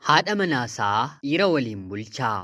Haadha manaasaa dhiira waliin bulchaa.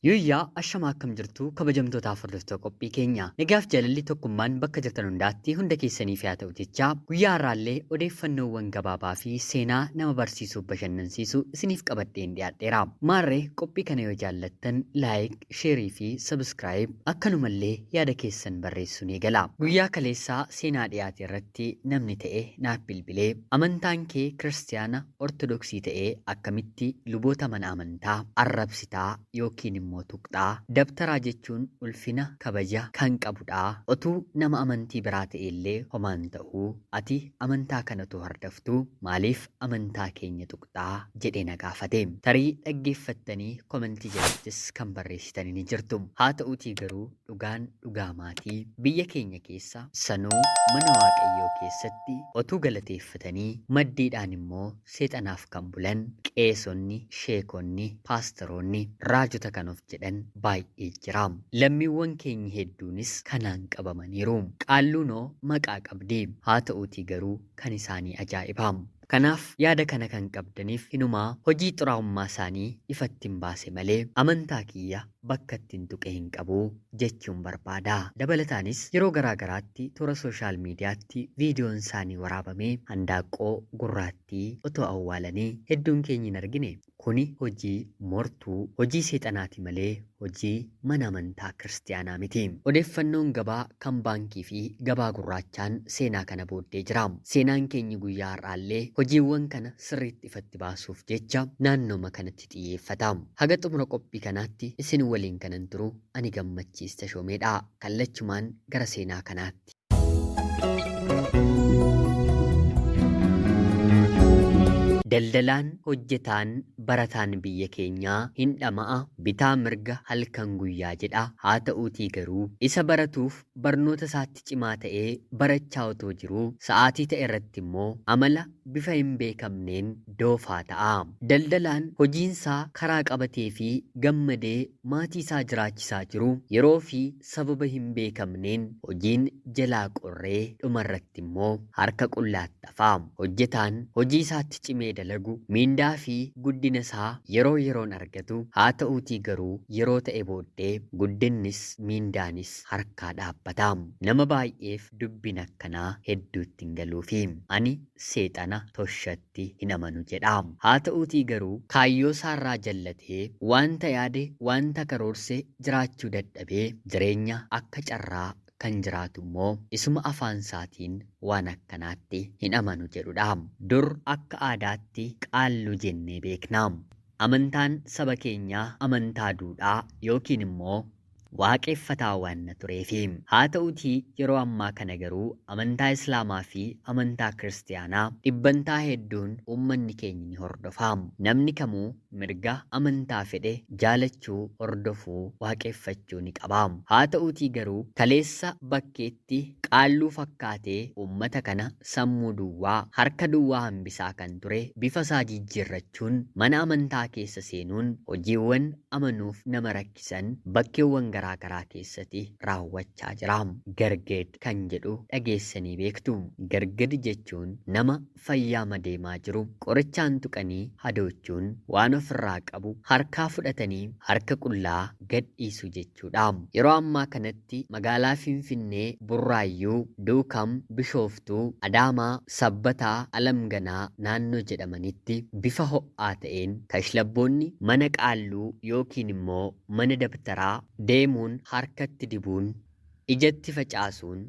Yuuyyaa ashamaa akkam jirtu kabajamtootaaf hordoftoota qophii keenya. Nagaaf jaalalli tokkummaan bakka jirtan hundaatti hunda keessaniif haa ta'u jechaa guyyaa har'aallee odeeffannoowwan gabaabaa fi seenaa nama barsiisuuf bashannansiisu isiniif qabadheen dhiyaadheera. Maarree qophii kana yoo jaallattan like, sheerii fi subscribe akkanumallee yaada keessan barreessuun eegala. Guyyaa kaleessaa seenaa dhiyaate irratti namni ta'e naaf bilbilee amantaan kee kiristiyaana ortodoksii ta'ee akkamitti luboota mana amantaa arrabsitaa yookiin immoo tuqxaa dabtaraa jechuun ulfina kabaja kan qabudha otuu nama amantii biraa ta'e illee homaan ta'uu ati amantaa kanatu hordoftu maaliif amantaa keenya tuqxaa jedhee na gaafate. Tarii dhaggeeffattanii komentii jalattis kan barreessitanii ni jirtu. Haa ta'uutii garuu dhugaan dhugaa maatii biyya keenya keessa sanuu mana waaqayyoo keessatti otuu galateeffatanii maddiidhaan immoo seexanaaf kan bulan qeesonni, sheekonni, paasteroonni, raajota kan of jedhan baay'ee jira. Lammiiwwan keenyi hedduunis kanaan qabamaniiru. Qaalluunoo maqaa qabdi. Haa ta'uutii garuu kan isaanii ajaa'iba. Kanaaf yaada kana kan qabdaniif hinumaa hojii xuraa'ummaa isaanii ifattin baase malee amantaa kiyya bakka ittin tuqe hin qabu jechuun barbaada. Dabalataanis yeroo garaa garaatti toora sooshaal miidiyaatti viidiyoon isaanii waraabamee handaaqqoo gurraattii otoo awwaalanii hedduun keenya hin argine. Kuni hojii mortuu, hojii seexanaati malee hojii mana amantaa kiristiyaanaa miti. Odeeffannoon gabaa kan baankii fi gabaa gurraachaan seenaa kana booddee jira. Seenaan keenyi guyyaa har'aallee hojiiwwan kana sirriitti ifatti baasuuf jecha naannooma kanatti xiyyeeffata. Haga xumura qophii kanaatti isin waliin kanan turu ani Gammachiis Tashoomeedha. Kallachumaan gara seenaa kanaatti. Daldalaan, hojjetaan, barataan biyya keenyaa hin dhama'a, bitaa mirga halkan guyyaa jedha. Haa ta'uutii garuu isa baratuuf barnoota isaatti cimaa ta'ee barachaa otoo jiruu sa'aatii ta'e irratti immoo amala bifa hin beekamneen doofaa ta'a. Daldalaan hojiinsaa karaa qabatee fi gammadee maatii isaa jiraachisaa jiru yeroo fi sababa hin beekamneen hojiin jalaa qorree dhumarratti immoo harka qullaatti hafa. Hojjetaan hojii isaatti cimee dalagu miindaa fi guddina isaa yeroo yeroon argatu haa ta'uutii garuu yeroo ta'e booddee guddinnis miindaanis harkaa dhaabbata. Nama baay'eef dubbiin akkanaa hedduutti hin galuufi. Ani seexana toshatti hin amanu jedha. Haa ta'uutii garuu kaayyoosaarraa jallatee wanta yaade, wanta karoorse jiraachuu dadhabee jireenya akka carraa kan jiraatu immoo isuma afaansaatiin waan akkanaatti hin amanu jedhudha. Dur akka aadaatti qaalluu jennee beekna. Amantaan saba keenyaa amantaa duudhaa yookiin immoo waaqeffataa waan tureefi. Haa ta'uutii yeroo ammaa kana garuu amantaa Islaamaa fi amantaa Kiristiyaanaa dhibbantaa hedduun uummanni keenya ni hordofa. Namni kamuu mirga amantaa fedhe jaalachuu, hordofuu, waaqeffachuu ni qaba. Haa ta'uutii garuu kaleessa bakkeetti qaalluu fakkaatee uummata kana sammuu duwwaa, harka duwwaa hambisaa kan ture bifa isaa jijjiirrachuun mana amantaa keessa seenuun hojiiwwan amanuuf nama rakkisan bakkeewwan garaa garaa keessatti raawwachaa jira. Garged kan jedhu dhageessanii beektu. Garged jechuun nama fayyaama deemaa jiru qorichaan tuqanii hadoochuun waan ofirraa qabu harkaa fudhatanii harka qullaa gad dhiisu jechuudha. Yeroo ammaa kanatti magaalaa Finfinnee, Burraayyuu, Duukam, Bishooftuu, Adaamaa, Sabbataa, Alamganaa naannoo jedhamanitti bifa ho'aa ta'een kashlabboonni mana qaalluu yookiin immoo mana dabtaraa deemuun harkatti dibuun, ijatti facaasuun,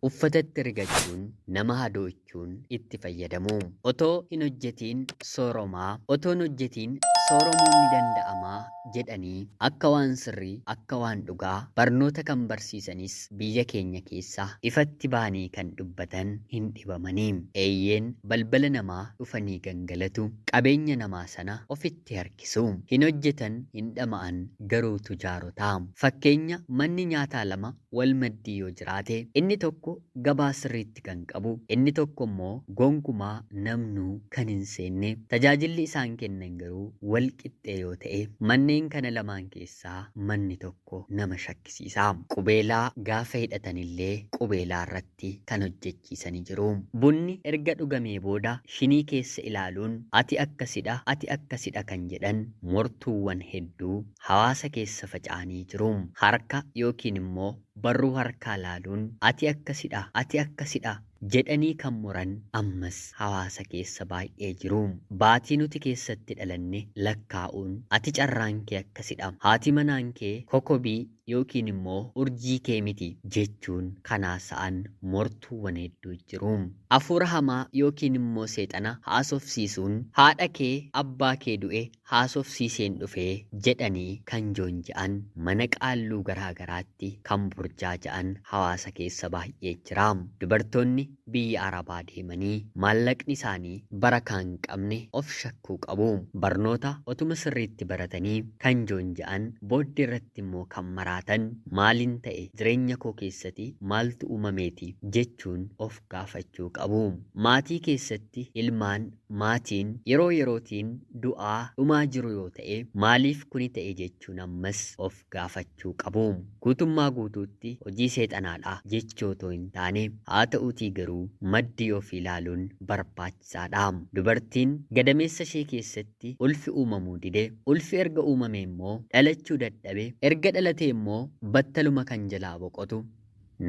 uffatatti rigachuun nama hadoochuun itti fayyadamu. Otoo hin hojjetiin sooromaa, otoo hin hojjetiin sooromuun ni danda'amaa jedhanii akka waan sirrii, akka waan dhugaa barnoota kan barsiisanis biyya keenya keessa ifatti baanii kan dubbatan hin dhibamanii. Eeyyeen balbala namaa dhufanii gangalatu, qabeenya namaa sana ofitti harkisu. Hin hojjetan, hin dhama'an garuu tujaarota. Fakkeenya manni nyaataa lama wal maddii yoo jiraate inni tokko gabaa sirriitti kan qabu inni tokko immoo gonkumaa namnuu kan hin seenne tajaajilli isaan kennan garuu wal qixxee yoo ta'e, manneen kana lamaan keessaa manni tokko nama shakkisiisa. Qubeelaa gaafa hidhatanillee qubeelaa irratti kan hojjechiisanii jiru. Bunni erga dhugamee booda shinii keessa ilaaluun ati akkasidha, ati akkasidha kan jedhan mortuuwwan hedduu hawaasa keessa faca'anii jiru. Harka yookiin immoo barruu harkaa ilaaluun ati akkasidha, ati akkasidha jedhanii kan muran ammas hawaasa keessa baay'ee jiru. Baatii nuti keessatti dhalanne lakkaa'uun ati carraan kee akkasidha, haati manaan kee kokobii yookiin immoo urjii kee miti jechuun kan haasa'an mortuuwwan hedduu jiru. Hafuura hamaa yookiin immoo seexana haasofsiisuun haadha kee abbaa kee du'e haasofsiiseen dhufee jedhanii kan joonja'an mana qaalluu garaa garaatti kan burjaaja'an hawaasa keessa baay'ee jira. Dubartoonni biyya Arabaa deemanii maallaqni isaanii barakaa hin qabne of shakkuu qabu. Barnoota otuma sirriitti baratanii kan joonja'an booddee irratti immoo kan maraatan maaliin ta'e, jireenya koo keessatti maaltu uumameeti jechuun of gaafachuu qabu. Maatii keessatti ilmaan maatiin yeroo yerootiin du'aa dhumaa jiru yoo ta'e, maaliif kuni ta'e jechuun ammas of gaafachuu qabu. Guutummaa guutuutti hojii seexanaadha jechuu otoo hin taane, haa ta'uutii garuu maddii ofii ilaaluun barbaachisaadha. Dubartiin gadameessa ishee keessatti ulfi uumamuu dide, ulfi erga uumame immoo dhalachuu dadhabe, erga dhalatee immoo battaluma kan jalaa boqotu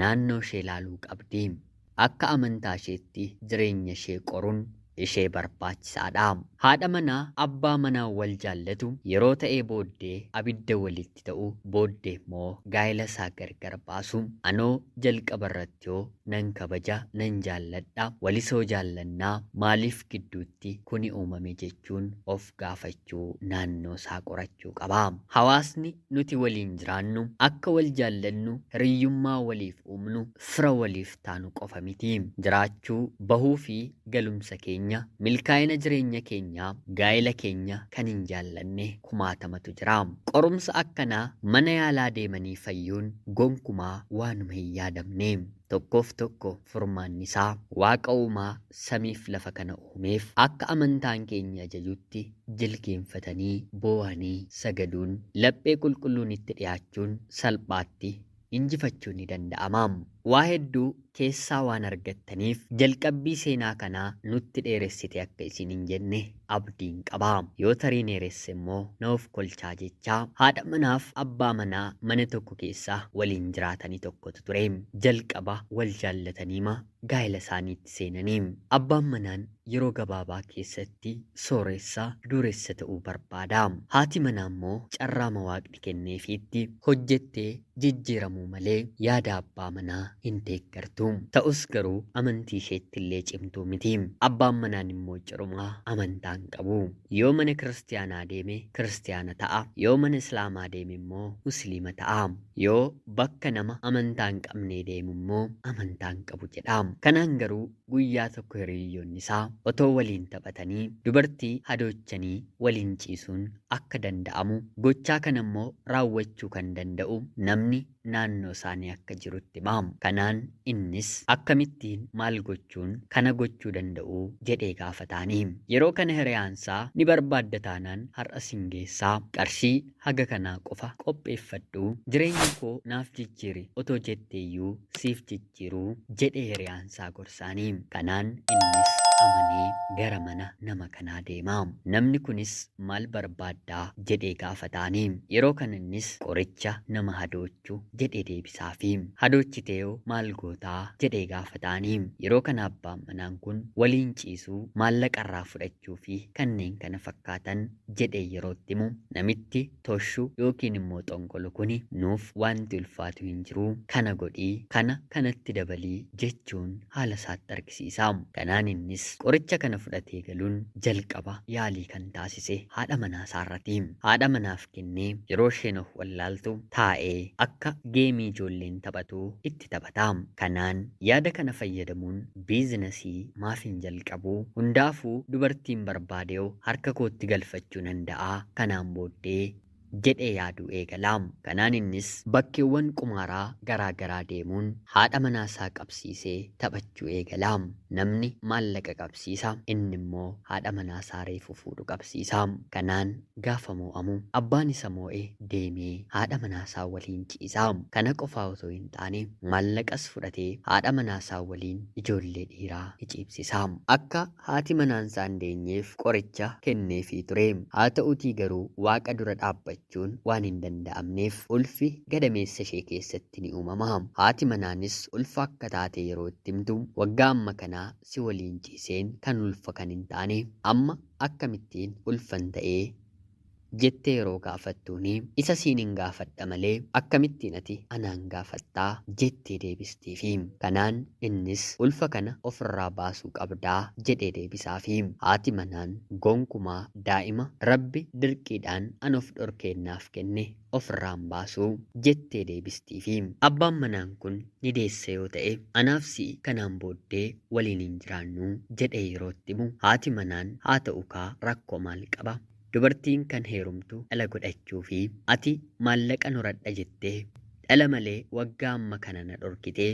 naannoo ishee ilaaluu qabdi. Akka amantaa isheetti jireenya ishee qoruun ishee barbaachisaadha. Haadha manaa abbaa manaa wal jaallatu yeroo ta'ee booddee abidda walitti ta'u, booddee immoo gaa'ela isaa gargar baasu. Anoo jalqaba irratti hoo nan kabaja, nan jaalladha, walisoo jaallannaa, maaliif gidduutti kuni uumame jechuun of gaafachuu, naannoo isaa qorachuu qaba. Hawaasni nuti waliin jiraannu akka wal jaallannu, hiriyyummaa waliif uumnu, fira waliif taanu qofa miti. Jiraachuu, bahuu fi galumsa keenya, milkaa'ina jireenya keenyaa, gaa'ela keenya kan hin jaallanne kumaatamatu jira. Qorumsa akkanaa mana yaalaa deemanii fayyuun gonkumaa waanuma hin yaadamne. Tokkoof tokko furmaanni isaa Waaqa uumaa samiif lafa kana uumeef akka amantaan keenya ajajutti jilgeenfatanii boo'anii sagaduun, laphee qulqulluun itti dhiyaachuun salphaatti injifachuun ni danda'ama. Waa hedduu keessaa waan argattaniif jalqabbii seenaa kanaa nutti dheeressite akka isin hin jenne abdiin qaba. Yoo tarii dheeresse immoo na of kolchaa jechaa, haadha manaaf abbaa manaa mana tokko keessa waliin jiraatanii tokkotu ture. Jalqaba wal jaallataniima gaa'ela isaaniitti seenanii. Abbaan manaan yeroo gabaabaa keessatti sooressa dureessa ta'uu barbaada. Haati manaa immoo carraama waaqni kenneefiitti hojjettee jijjiiramuu malee yaada abbaa manaa hin deeggartu. Ta'us garuu amantii isheetti illee cimtuu miti. Abbaan manaan immoo cirumaa amantaa hin qabu. Yoo mana kiristiyaanaa deeme kiristiyaana ta'a, yoo mana islaamaa deeme immoo musliima ta'a. Yoo bakka nama amantaa hin qabnee deemu immoo amantaa hin qabu jedha. Kanaan garuu guyyaa tokko hiriyyoonni isaa otoo waliin taphatanii dubartii hadoochanii waliin ciisuun akka danda'amu, gochaa kana immoo raawwachuu kan danda'u namni naannoo isaanii akka jirutti hima. Kanaan innis akkamittiin maal gochuun kana gochuu danda'u jedhee gaafataani. Yeroo kana hiriyaansaa ni barbaadda taanaan har'a sin geessaa, qarshii haga kanaa qofa qopheeffadhu, jireenya koo naaf jijjiiri otoo jetteeyyuu siif jijjiiruu jedhee hiriyaansaa gorsaani. Kanaan innis amanee gara mana nama kanaa deema. Namni kunis maal barbaaddaa jedhee gaafataani. Yeroo kana innis qoricha nama hadoochu jedhee deebisaafi. Hadoochiteeyoo maal gootaa jedhee gaafataani. Yeroo kana abbaan manaan kun waliin ciisuu, maallaqa irraa fudhachuu fi kanneen kana fakkaatan jedhee yeroo itti himu, namitti toshu yookiin immoo xonqolu kuni nuuf wanti ulfaatu hin jiru, kana godhii, kana kanatti dabalii jechuun haala isaatti argisiisa. Kanaan innis qoricha kana fudhatee galuun jalqaba yaalii kan taasise haadha manaa isaarrati. Haadha manaaf kennee yeroo isheen of wallaaltu taa'ee akka geemii ijoolleen taphatu itti taphata. Kanaan yaada kana fayyadamuun biizinasii maaf hin jalqabu, hundaafuu dubartiin barbaadeo harka kootti galfachuu nan da'a, kanaan booddee jedhee yaaduu eegala. Kanaan innis bakkeewwan qumaaraa garaa garaa deemuun haadha manaasaa qabsiisee taphachuu eegala. Namni maallaqa qabsiisa, inni immoo haadha manaasaa reefu fuudhu qabsiisa. Kanaan gaafa moo'amu abbaan isa moo'e deemee haadha manaasaa waliin ciisa. Kana qofaa otoo hin taane maallaqas fudhatee haadha manaasaa waliin ijoollee dhiiraa hiciibsisa. Akka haati manaansaa hin deenyeef qoricha kenneefii ture. Haa ta'uutii garuu Waaqa dura dhaabbachuun waan hin danda'amneef ulfi gadameessa ishee keessatti ni uumama. Haati manaanis ulfa akka taate yeroo itti himtu, waggaa amma kanaa si waliin ciiseen kan ulfa kan hin taane amma akkamittiin ulfan ta'ee jettee yeroo gaafattuuni, isa siinin gaafadha malee akkamittiin ati anaan gaafattaa jettee deebistiifi. Kanaan innis ulfa kana ofirraa baasuu qabdaa jedhee deebisaafi. Haati manaan gonkumaa daa'ima Rabbi dirqiidhaan an of dhorkeen naaf kenne ofirraa hin baasu jettee deebistiifi. Abbaan manaan kun ni deessa yoo ta'e anaaf si'i kanaan booddee waliin hin jiraannu jedhee yeroo itti himu, haati manaan haa ta'ukaa rakkoo maal qaba? Dubartiin kan heerumtu dhala godhachuufi, ati maallaqan horadha jettee dhala malee waggaa amma kana na dhorkitee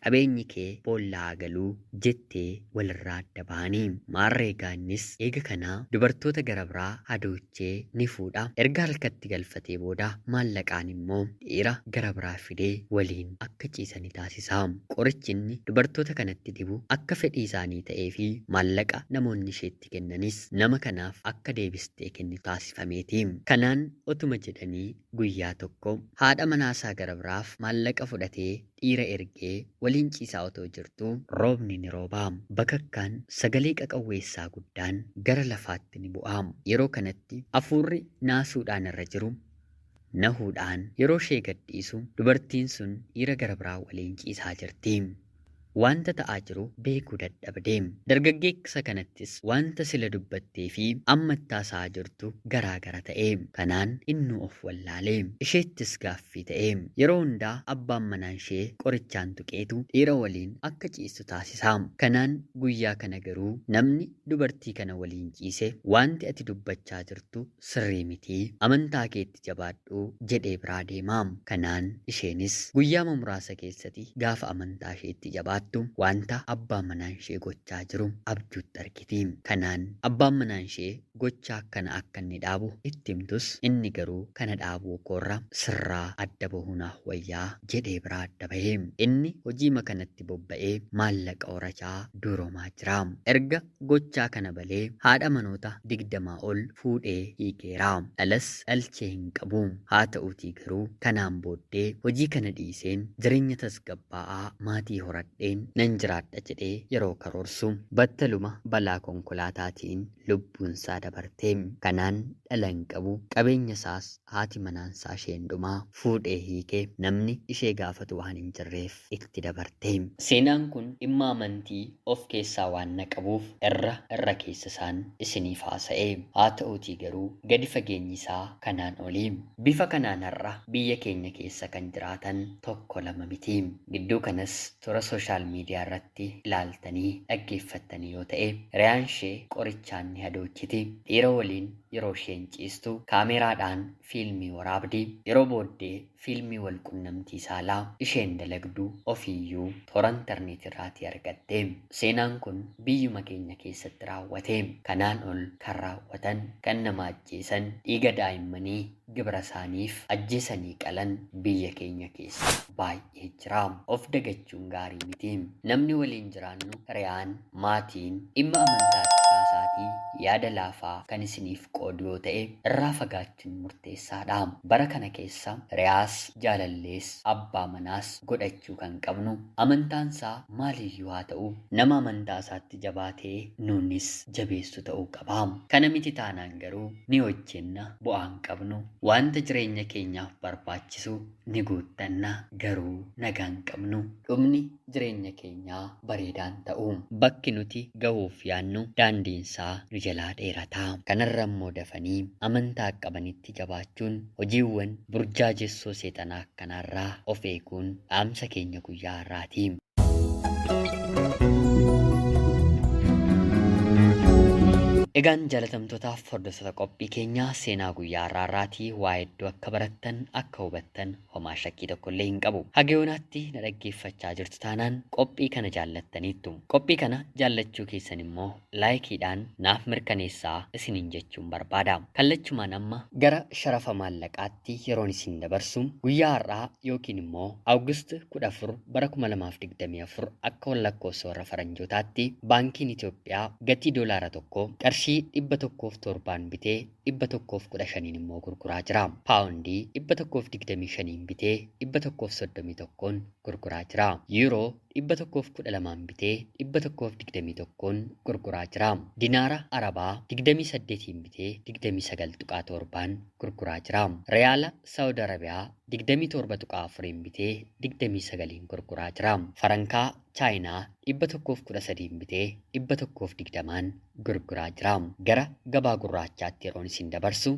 qabeenyi kee boolla haa galuu jettee walirraa adda bahani. Maarree egaa innis eega kanaa dubartoota gara biraa hadoochee ni fuudha. Erga harkatti galfatee booda maallaqaan immoo dhiira gara biraa fidee waliin akka ciisani taasisa. Qorichi inni dubartoota kanatti dibu akka fedhii isaanii ta'eefi maallaqa namoonni isheetti kennanis nama kanaaf akka deebistee kennitu taasifameeti. Kanaan otuma jedhanii guyyaa tokko haadha manaasaa gara biraaf maallaqa fudhatee dhiira ergee waliin ciisaa otoo jirtuu roobni ni rooba. Bakakkaan sagalee qaqawweessaa guddaan gara lafaatti ni bu'a. Yeroo kanatti hafuurri naasuudhaan irra jiru nahuudhaan yeroo ishee gadhiisu dubartiin sun dhiira gara biraa waliin ciisaa jirti. Wanta ta'aa jiru beekuu dadhabde. Dargaggeessa kanattis wanta sila dubbattee fi amma itti haasa'aa jirtu garaa gara ta'e. Kanaan innuu of wallaale. Isheettis gaaffii ta'e. Yeroo hundaa abbaan manaan ishee qorichaan tuqeetu dhiira waliin akka ciistu taasisa. Kanaan guyyaa kana garuu namni dubartii kana waliin ciise wanti ati dubbachaa jirtu sirrii miti, amantaa keetti jabaadhu jedhee biraa deema. Kanaan isheenis guyyaama muraasa keessati gaafa amantaa isheetti jabaattu wanta abbaan manaan ishee gochaa jiru abjuutti argiti. Kanaan abbaan manaan ishee gochaa akkana akka inni dhaabu itti himtus inni garuu kana dhaabuu koorra sirraa adda bahuu naaf wayyaa jedhee biraa adda bahe. Inni hojiima kanatti bobba'ee maallaqa horachaa duromaa jira. Erga gochaa kana balee haadha manoota 20 ol fuudhee hiikeera. Dhalas dhalchee hin qabu. Haa ta'uutii garuu kanaan booddee hojii kana dhiiseen jireenya tasgabbaa'aa maatii horadheen nan jiraadha jedhee yeroo karoorsu battaluma balaa konkolaataatiin lubbuunsaa dabarte. Kanaan dhala hin qabu. Qabeenya isaas haati manaansaa isheen dhumaa fuudhee hiike namni ishee gaafatu waan hin jirreef itti dabarte. Seenaan kun dhimma amantii of keessaa waan na qabuuf irra irra keessa isaan isiniif haasa'e. Haa ta'uutii garuu gadi fageenyi isaa kanaan oli. Bifa kanaan har'a biyya keenya keessa kan jiraatan tokko lama miti. Gidduu kanas toora sooshaal miidiyaa irratti ilaaltanii dhaggeeffattanii yoo ta'e hiriyaan ishee qorichaan ni hadoochiti. Dhiira waliin yeroo isheen ciistu kaameeraadhaan fiilmii waraabdi. Yeroo booddee fiilmii wal qunnamtii saalaa isheen dalagdu ofiiyyuu toora intarneetii irraatii argatte. Seenaan kun biyyuma keenya keessatti raawwate. Kanaan ol kan raawwatan, kan nama ajjeesan, dhiiga daa'immanii gibira isaaniif ajjeesanii qalan biyya keenya keessa baay'ee jira. Of dagachuun gaarii miti. Namni waliin jiraannu, hiriyaan, maatiin dhimma amantaatti kaasaatii yaada laafaa kan isiniif qoodu yoo ta'e irraa fagaachuun murteessaadha. Bara kana keessa hiriyaas, jaalallees, abbaa manaas godhachuu kan qabnu amantaansaa maaliyyuu haa ta'u nama amantaa isaatti jabaatee nuunis jabeessu ta'uu qaba. Kana miti taanaan garuu ni hojjenna bu'aan qabnu, wanta jireenya keenyaaf barbaachisu ni guuttanna garuu nagaan qabnu. Dhumni jireenya keenyaa bareedaan ta'u. Bakki nuti gahuuf yaannu daandiinsaa nu jalaa dheerata. Kanarra immoo dafanii amantaa qabanitti jabaachuun hojiiwwan burjaajessoo seexanaa akkanaarraa of eeguun dhaamsa keenya guyyaa har'aati. Egaan jaalatamtootaaf hordoftoota qophii keenyaa, seenaa guyyaa har'aarraatii waa hedduu akka barattan, akka hubattan homaa shakkii tokkollee hin qabu. Haga yoonaatti na dhaggeeffachaa jirtu taanaan qophii kana jaallattaniittu. Qophii kana jaallachuu keessan immoo laayikiidhaan naaf mirkaneessaa isiniin jechuun barbaada. Kallachumaan amma gara sharafa maallaqaatti yeroon isin dabarsu, guyyaa har'aa yookiin immoo August 14 bara 2024 akka lakkoofsa warra faranjootaatti baankiin Itoophiyaa gatii doolaara tokko qarshii 107n bitee 115n immoo gurguraa jira. Paawundii 125n bitee 131n gurguraa jira. Yuuroo 112n bitee 121n gurguraa jira. Dinaara Arabaa 28n bitee 29.7n gurguraa jira. Riyaala Saawud Arabiyaa 27.4n bitee 29n gurguraa jira. Farankaa Chaayinaa 113n bitee 120n gurguraa jira. Gara gabaa gurraachaatti yeroon isin dabarsu,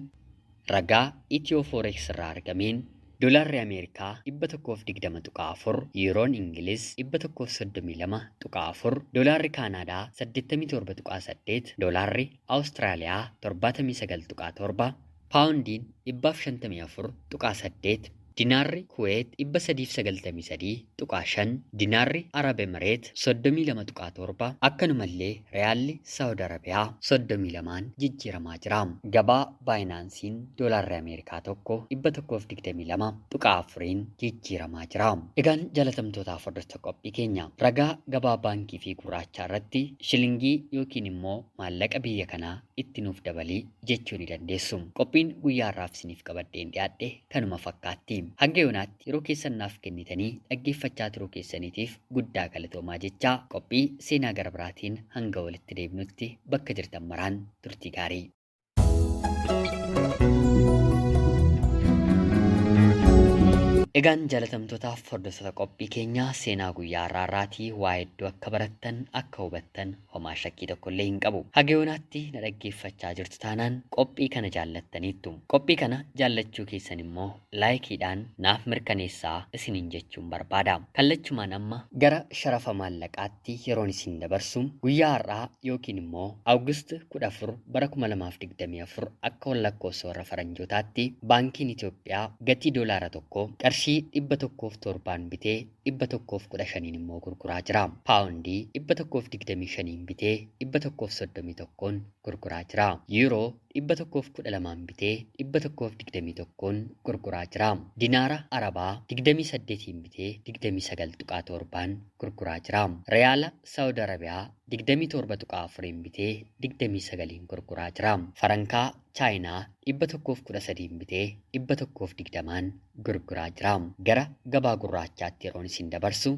ragaa Itiyoo Forex irraa argameen Doolaarri Ameerikaa 120.4, Yuuroon Ingiliz 132.4, Doolaarri Kaanaadaa 87.8, Doolaarri Awustiraaliyaa 79.7, Paawundiin 154.8, Dinaarri Kuweet 393.5, Dinaarri Arab Emireet 32.7, akkanumallee Riyaalli Saawud Arabiyaa 32n jijjiiramaa jira. Gabaa Baayinaansiin Doolaarri Ameerikaa tokko 122.4n jijjiiramaa jira. Egaan jaalatamtootaaf hordoftoota qophii keenya, ragaa gabaa baankii fi gurraachaa irratti shilingii yookiin immoo maallaqa biyya kanaa itti nuuf dabalii jechuu ni dandeessu. Qophiin guyyaa har'aaf isiniif qabadheen dhiyaadhe kanuma fakkaatti. Hanga yoonaatti yeroo keessan naaf kennitanii dhaggeeffachaa turuu keessaniitiif guddaa galatoomaa jechaa, qophii seenaa gara biraatiin hanga walitti deebinutti bakka jirtan maraan turtii gaarii. Egaan jaalatamtootaaf hordoftoota qophii keenyaa, seenaa guyyaa har'aarraatii waa hedduu akka barattan, akka hubattan homaa shakkii tokkollee hin qabu. Haga yoonaatti na dhaggeeffachaa jirtu taanaan qophii kana jaallattaniittu. Qophii kana jaallachuu keessan immoo laayikiidhaan naaf mirkaneessaa isiniin jechuun barbaada. Kallachumaan amma gara sharafa maallaqaatti yeroon isin dabarsu, guyyaa har'aa yookiin immoo August 14 bara 2024 akka lakkoofsa warra faranjootaatti baankiin Itoophiyaa gatii doolaara tokko qarshii 107n bitee 115n immoo gurguraa jira. Paawundii 125n bitee 131n gurguraa jira. Yuuroo 112n bitee 121n gurguraa jira. Dinaara Arabaa 28n bitee 29.7n gurguraa jira. Riyaala Saawud Arabiyaa 27.4n bitee 29n gurguraa jira. Farankaa Chaayinaa 113n bitee 120n gurguraa jira. Gara gabaa gurraachaatti yeroon isin dabarsu,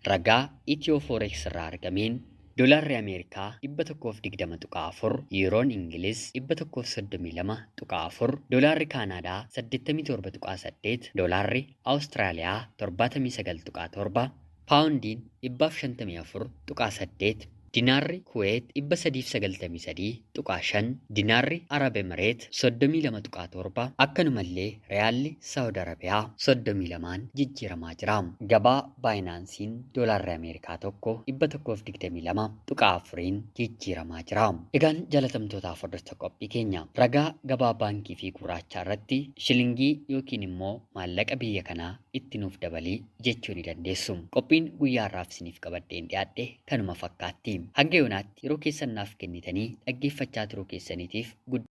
ragaa Itiyoo Forex irraa argameen Doolaarri Ameerikaa 120.4, Yuuroon Ingiliz 132.4, Doolaarri Kaanaadaa 87.8, Doolaarri Awustiraaliyaa 79.7, Paawundiin 154.8, Dinaarri Kuweet 393.5, Dinaarri Arab Emireet 32.7, akkanumallee Riyaalli Saawud Arabiyaa 32n jijjiiramaa jira. Gabaa Baayinaansiin Doolaarri Ameerikaa tokko 122.4n jijjiiramaa jira. Egaan jaalatamtootaaf hordoftoota qophii keenya, ragaa gabaa baankii fi gurraachaa irratti shilingii yookiin immoo maallaqa biyya kanaa itti nuuf dabalii jechuu ni dandeessu. Qophiin guyyaa har'aaf isiniif qabadheen dhiyaadhe kanuma fakkaatti. Hanga yoonaatti yeroo keessan naaf kennitanii dhaggeeffachaa turuu keessaniitiif guddaa